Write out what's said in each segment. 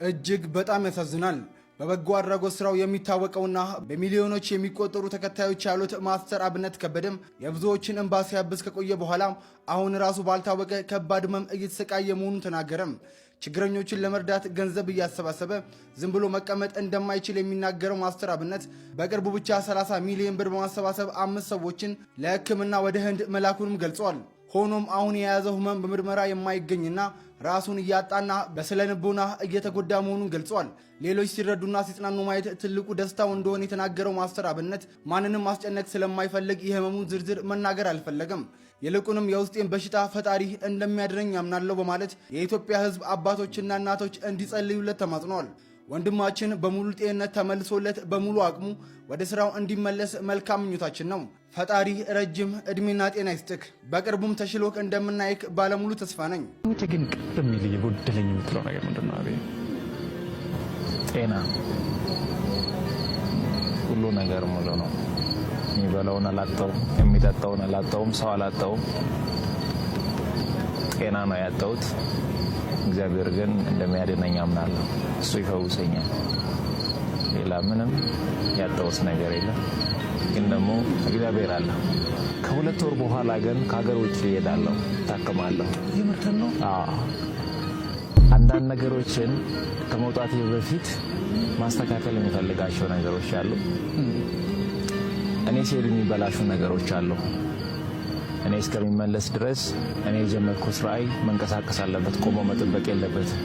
እጅግ በጣም ያሳዝናል። በበጎ አድራጎት ስራው የሚታወቀውና በሚሊዮኖች የሚቆጠሩ ተከታዮች ያሉት ማስተር አብነት ከበደም የብዙዎችን እንባ ሲያብስ ከቆየ በኋላ አሁን ራሱ ባልታወቀ ከባድ ህመም እየተሰቃየ መሆኑን ተናገረም። ችግረኞችን ለመርዳት ገንዘብ እያሰባሰበ ዝም ብሎ መቀመጥ እንደማይችል የሚናገረው ማስተር አብነት በቅርቡ ብቻ 30 ሚሊዮን ብር በማሰባሰብ አምስት ሰዎችን ለሕክምና ወደ ህንድ መላኩንም ገልጿል። ሆኖም አሁን የያዘው ህመም በምርመራ የማይገኝና ራሱን እያጣና በስነ ልቦና እየተጎዳ መሆኑን ገልጿል። ሌሎች ሲረዱና ሲጽናኑ ማየት ትልቁ ደስታው እንደሆነ የተናገረው ማስተር አብነት ማንንም ማስጨነቅ ስለማይፈልግ የህመሙን ዝርዝር መናገር አልፈለገም። ይልቁንም የውስጤን በሽታ ፈጣሪ እንደሚያድነኝ ያምናለሁ በማለት የኢትዮጵያ ሕዝብ አባቶችና እናቶች እንዲጸልዩለት ተማጽኗል። ወንድማችን በሙሉ ጤንነት ተመልሶለት በሙሉ አቅሙ ወደ ስራው እንዲመለስ መልካም ምኞታችን ነው። ፈጣሪ ረጅም እድሜና ጤና ይስጥክ። በቅርቡም ተሽሎክ እንደምናይክ ባለሙሉ ተስፋ ነኝ። ህይወቴ ግን ቅር የሚል የጎደለኝ የምትለው ነገር ምንድን ነው? አቤ? ጤና። ሁሉ ነገር ሙሉ ነው። የሚበላውን አላጣውም፣ የሚጠጣውን አላጣውም፣ ሰው አላጣውም። ጤና ነው ያጣሁት። እግዚአብሔር ግን እንደሚያድነኝ አምናለሁ። እሱ ይፈውሰኛል። ሌላ ምንም ያጣሁት ነገር የለም። ግን ደግሞ እግዚአብሔር አለ። ከ2 ወር በኋላ ግን ከሀገር ውጭ እሄዳለሁ፣ እታከማለሁ። የምርህን ነው? አዎ። አንዳንድ ነገሮችን ከመውጣቴ በፊት ማስተካከል የሚፈልጋቸው ነገሮች አሉ። እኔ ስሄድ የሚበላሹ ነገሮች አሉ። እኔ እስከሚመለስ ድረስ እኔ የጀመርኩት ራዕይ መንቀሳቀስ አለበት፣ ቆሞ መጠበቅ የለበትም።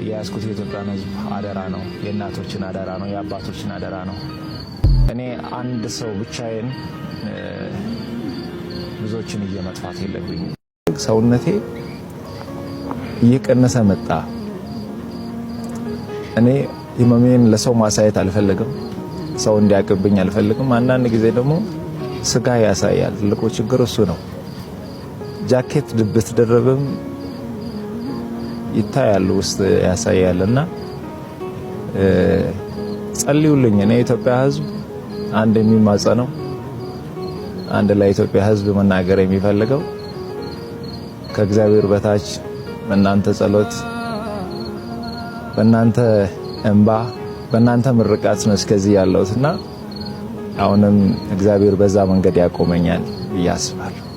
የያዝኩት የኢትዮጵያን ሕዝብ አደራ ነው፣ የእናቶችን አደራ ነው፣ የአባቶችን አደራ ነው። እኔ አንድ ሰው ብቻዬን ብዙዎችን ይዤ መጥፋት የለብኝም። ሰውነቴ እየቀነሰ መጣ። እኔ ህመሜን ለሰው ማሳየት አልፈልግም። ሰው እንዲያውቅብኝ አልፈልግም። አንዳንድ ጊዜ ደግሞ ስጋ ያሳያል። ትልቁ ችግር እሱ ነው። ጃኬት ብትደርብም ይታያል፣ ውስጥ ያሳያል። እና ጸልዩልኝ። እኔ የኢትዮጵያ ሕዝብ አንድ የሚማጸነው፣ አንድ ለኢትዮጵያ ሕዝብ መናገር የሚፈልገው ከእግዚአብሔር በታች በእናንተ ጸሎት፣ በእናንተ እንባ፣ በእናንተ ምርቃት ነው እስከዚህ ያለሁት እና አሁንም እግዚአብሔር በዛ መንገድ ያቆመኛል ብዬ አስባለሁ።